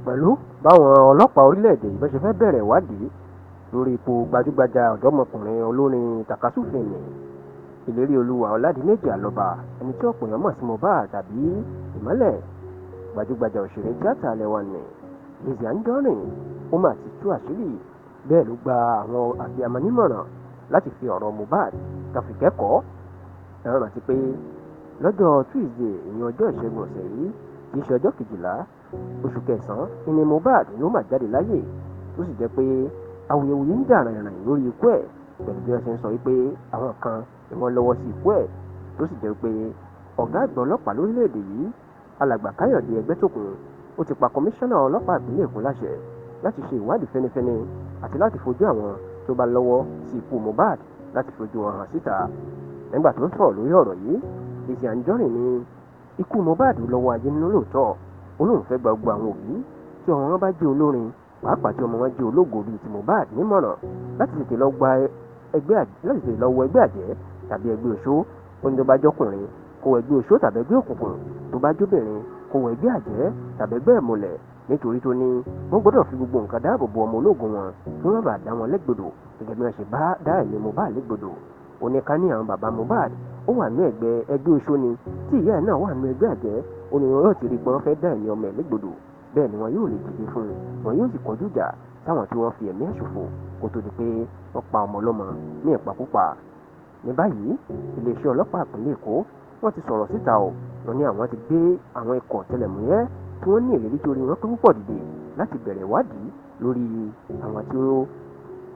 Pẹ̀lú báwọn ọlọ́pàá orílẹ̀-èdè yìí bọ́n ṣe fẹ́ bẹ̀rẹ̀ ìwádìí lórí ikú gbajúgbajà ọ̀dọ́mọkùnrin olórin tàkasúfèé Ìléríolúwà Ọládìméjì Àlọ́ba, ẹni tí ọ̀pọ̀ èèyàn mọ̀ sí Mohbad tàbí Ìmọ́lẹ̀, gbajúgbajà òṣèré tíátà ilẹ̀ wa ní Lizzy Anjorin, ó mà ti tú àṣírí. Bẹ́ẹ̀ ló gba àwọn abiyamọ nímọ̀ràn láti fi ọ̀rọ̀ Mohbad kan fi kẹ́kọ̀ọ́. Ẹ rántí pé lọ́jọ́ Tuesday, ìyẹn ọjọ́ Ìṣẹ́gun ọ̀sẹ̀ yìí, tí í ṣe ọjọ́ 12 oṣù kẹsàn-án, ìní Mohbad ló mà jáde láyé, tó sì jẹ́ pé awuyewuye ń jà rìnrìn lórí ikú ẹ̀, pẹ̀lú bí wọ́n ṣe ń sọ wípé àwọn kan ni wọ́n lọ́wọ́ sí ikú ẹ̀, tó sì jẹ́ pé ọ̀gá àgbà ọlọ́pàá lórílẹ̀‐èdè yìí, Alàgbà Káyọ̀dé Ẹgbẹ́tókun, ó ti pa kọmíṣánná ọlọ́pàá ìpínlẹ̀ Èkó láṣẹ láti ṣe ìwádìí fẹ́nífẹ́ní àti láti fojú àwọn tó bá lọ́wọ́ sí ikú Mohbad láti fojú wọn hàn síta. Nígbà tó ń sọ̀rọ̀ lórí ọ̀rọ̀ yìí, Lizzy Anjorin ní ikú Mohbad lọ́wọ́ ajé nínú lóòótọ́. Ó lóun fẹ́ gba gbogbo àwọn òbí tí ọmọ wọn bá jẹ́ olórin, pàápàá tí ọmọ wọn jẹ́ ológo bíi ti Mohbad, nímọ̀ràn láti tètè lọ gba ẹgbẹ́, láti tètè lọ wọ ẹgbẹ́ àjẹ́ tàbí ẹgbẹ́ oṣó. Ó ní tó bá jọkùnrin, kó wọ ẹgbẹ́ oṣó tàbí ẹgbẹ́ òkùnkùn, tó bá jóbìnrin, kó wọ ẹgbẹ́ àjẹ́ tàbí ẹgbẹ́ ìmùlẹ̀, nítorí tó ní wọ́n gbọ́dọ̀ fi gbogbo nǹkan dáàbò bo ọmọ ológun wọn kí wọ́n má bàa dá wọn légbodò gẹ́gẹ́ bí wọ́n ṣe bá dá ẹ̀mí Mohbad légbodò. Ó ní ká ní àwọn bàbá Mohbad ó wà ní ẹgbẹ́ oṣó ni, tí ìyá ẹ̀ náà wà ní ẹgbẹ́ àjẹ́, ó ní wọn yóò ti rí i pé wọ́n fẹ́ dá ẹ̀mí ọmọ ẹ̀ légbodò. Bẹ́ẹ̀ ni wọn yóò lè dìde fún un, wọn yóò sì kọjú ìjà sáwọn tí wọ́n fi ẹ̀mí ẹ̀ ṣòfò kó tó di pé wọ́n pa ọmọ ọlọ́mọ ní ìpakúpa. Ní báyìí, iléeṣẹ́ ọlọ́pàá ìpínlẹ̀ Èkó wọ́n ti sọ̀rọ̀ síta o. Wọ́n ní àwọn ti gbé àwọn ikọ̀ ọ̀tẹlẹ̀múyẹ́ tí wọ́n ní ìrírí torí wọ́n pé púpọ̀ dìde láti bẹ̀rẹ̀ ìwádìí lórí àwọn tí ó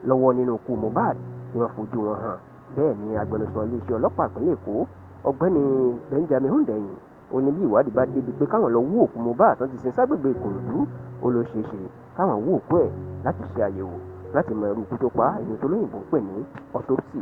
lọ́wọ́ nínú ikú Mohbad tí wọ́n fojú wọn hàn. Bẹ́ẹ̀ ni agbẹnusọ iléeṣẹ́ ọlọ́pàá ìpínlẹ̀ Èkó, Ọ̀gbẹ́ni Benjamin Hundeyin, ó ní bí ìwádìí bá débi pé káwọn lọ wú òkú Mohbad tán ti sin ságbègbè Ìkòròdú, ó ló ṣeé ṣe káwọn wú òkú ẹ̀ láti ṣe àyẹ̀wò láti mọ irú ikú tó pa á, èyí tó lóyìnbó ń pè ní autopsy.